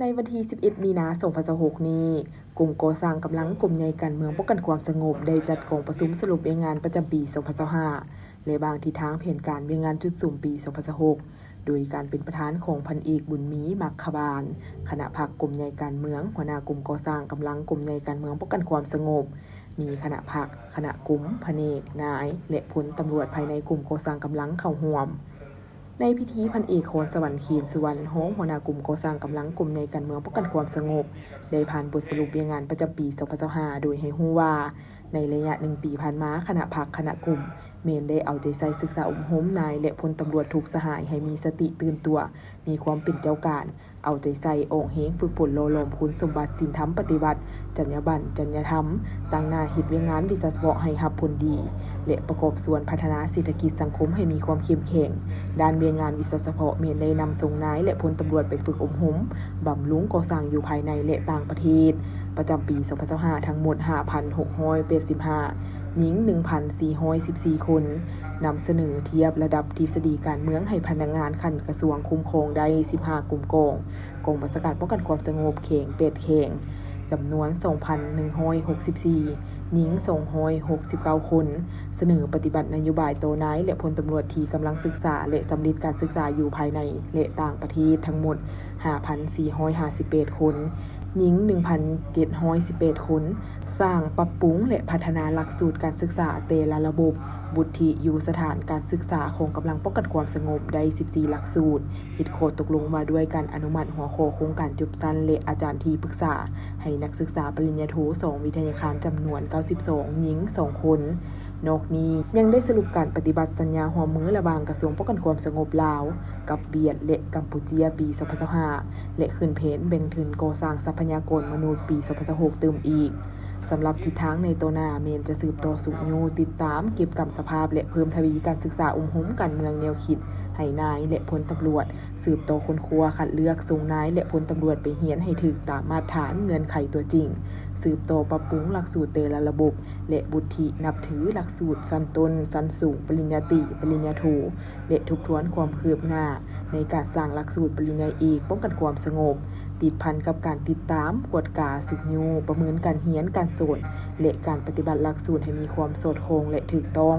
ໃນວັນທີສິບເອັດ ມີນາ ສອງພັນຊາວຫົກນີ້, ກົມກໍ່ສ້າງກຳລັງ ກົມໃຫຍ່ການເມືອງປ້ອງກັນຄວາມສະຫງົບ ໄດ້ຈັດກອງປະຊຸມສະຫຼຸບວຽກງານປະຈຳປີ ສອງພັນຊາວຫ້າ ແລະ ວາງທິດທາງແຜນການວຽກງານຈຸດສຸມປີ ສອງພັນຊາວຫົກ ໂດຍການເປັນປະທານຂອງພັນເອກ ບຸນມີ ມັກຄະບານ ຄະນະພັກກົມໃຫຍ່ການເມືອງ, ຫົວໜ້າກົມກໍ່ສ້າງກຳລັງ ກົມໃຫຍ່ການເມືອງປ້ອງກັນຄວາມສະຫງົບ, ມີຄະນະພັກ, ຄະນະກົມ, ພະແນກ, ນາຍ ແລະ ພົນຕຳຫຼວດພາຍໃນກົມກໍ່ສ້າງກຳລັງເຂົ້າຮ່ວມ. ໃນພິທີ, ພັນເອກ ຄອນສະຫວັນ ເຂນສຸວັນ ຮອງຫົວໜ້າກົມກໍ່ສ້າງກຳລັງ ກົມໃຫຍ່ການເມືອງປ້ອງກັນຄວາມສະຫງົບ ໄດ້ຜ່ານບົດສະຫຼຸບວຽກງານປະຈຳປີ ສອງພັນຊາວຫ້າ ໂດຍໃຫ້ຮູ້ວ່າ ໃນໄລຍະໜຶ່ງປີຜ່ານມາ, ຄະນະພັກ, ຄະນະກົມ ແມ່ນໄດ້ເອົາໃຈໃສ່ສຶກສາອົບຮົມນາຍ ແລະ ພົນຕຳຫຼວດທຸກສະຫາຍໃຫ້ມີສະຕິຕື່ນຕົວ, ມີຄວາມເປັນເຈົ້າການ, ເອົາໃຈໃສ່, ອອກແຮງຝຶກຝົນຫຼໍ່ຫຼອມຄຸນສົມບັດສິນທຳປະຕິວັດ, ຈັນຍາບັນ, ຈັນຍາທຳ, ຕັ້ງໜ້າເຮັດວຽກງານວິຊາສະເພາະໃຫ້ຮັບຜົນດີ ແລະ ປະກອບສ່ວນພັດທະນາເສດຖະກິດສັງຄົມໃຫ້ມີຄວາມເຂັ້ມແຂງ. ດ້ານວຽກງານວິຊາສະເພາະແມ່ນໄດ້ນຳສົ່ງນາຍ ແລະ ພົນຕຳຫຼວດໄປຝຶກອົບຮົມ, ບຳລຸງ, ກໍ່ສ້າງຢູ່ພາຍໃນ ແລະ ຕ່າງປະເທດ ປະຈຳປີ ສອງພັນຊາວຫ້າ ທັງໝົດ ຫ້າພັນຫົກຮ້ອຍແປດສິບຫ້າ, ຍິງ ໜຶ່ງພັນສີ່ຮ້ອຍສິບສີ່ຄົນ, ນຳສະເໜີທຽບລະດັບທິດສະດີການເມືອງໃຫ້ພະນັກງານຂັ້ນກະຊວງຄຸ້ມຄອງໄດ້ ສິບຫ້າກົມກອງ, ກອງບັນຊາການປ້ອງກັນຄວາມສະຫງົບແຂວງ ແປດແຂວງ, ຈຳນວນ ສອງພັນໜຶ່ງຮ້ອຍຫົກສິບສີ່, ຍິງ ສອງຮ້ອຍຫົກສິບເກົ້າຄົນ, ສະເໜີປະຕິບັດນະໂຍບາຍຕໍ່ນາຍ ແລະ ພົນຕຳຫຼວດທີ່ກຳລັງສຶກສາ ແລະ ສຳເລັດການສຶກສາຢູ່ພາຍໃນ ແລະ ຕ່າງປະເທດ ທັງໝົດ ຫ້າພັນສີ່ຮ້ອຍຫ້າສິບແປດຄົນ, ຍິງ ໜຶ່ງພັນເຈັດຮ້ອຍສິບແປດຄົນ, ສ້າງ, ປັບປຸງ ແລະ ພັດທະນາຫຼັກສູດການສຶກສາແຕ່ລະລະບົບ, ວຸດທິຢູ່ສະຖານການສຶກສາຂອງກຳລັງປ້ອງກັນຄວາມສະຫງົບໄດ້ ສິບສີ່ຫຼັກສູດ, ເຮັດຂໍ້ຕົກລົງວ່າດ້ວຍການອະນຸມັດຫົວຂໍ້ໂຄງການຈົບຊັ້ນ ແລະ ອາຈານທີ່ປຶກສາໃຫ້ນັກສຶກສາປະລິນຍາໂທ ສອງວິທະຍາຄານ ຈຳນວນ ເກົ້າສິບສອງ, ຍິງ ສອງຄົນ. ນອກນີ້ຍັງໄດ້ສະຫຼຸບການປະຕິບັດສັນຍາຮ່ວມມືລະຫວ່າງກະຊວງປ້ອງກັນຄວາມສະຫງົບລາວ ກັບຫວຽດ ແລະ ກຳປູເຈຍ ປີ ສອງພັນຊາວຫ້າ ແລະ ຂຶ້ນແຜນແບ່ງທຶນກໍ່ສ້າງຊັບພະຍາກອນມະນຸດ ປີ ສອງພັນຊາວຫົກ ຕື່ມອີກ. ສຳລັບທິດທາງໃນຕໍ່ໜ້າແມ່ນຈະສືບຕໍ່ຊຸກຍູ້, ຕິດຕາມ, ເກັບກຳສະພາບ ແລະ ເພີ່ມທະວີການສຶກສາອົບຮົມການເມືອງແນວຄິດໃຫ້ນາຍ ແລະ ພົນຕຳຫຼວດ, ສືບຕໍ່ຄົ້ນຄວ້າຄັດເລືອກສົ່ງນາຍ ແລະ ພົນຕຳຫຼວດໄປຮຽນໃຫ້ຖືກຕາມມາດຖານເງື່ອນໄຂຕົວຈິງ, ສືບຕໍ່ປັບປຸງຫຼັກສູດແຕ່ລະລະບົບ ແລະ ວຸດທິນັບຖືຫຼັກສູດຊັ້ນຕົ້ນ, ຊັ້ນສູງ, ປະລິນຍາຕີ, ປະລິນຍາໂທ ແລະ ທົບທວນຄວາມຄືບໜ້າໃນການສ້າງຫຼັກສູດປະລິນຍາເອກປ້ອງກັນຄວາມສະຫງົບ, ຕິດພັນກັບການຕິດຕາມ, ກວດກາ, ຊຸກຍູ້, ປະເມີນການຮຽນການສອນ ແລະ ການປະຕິບັດຫຼັກສູດໃຫ້ມີຄວາມສອດຄ່ອງ ແລະ ຖືກຕ້ອງ.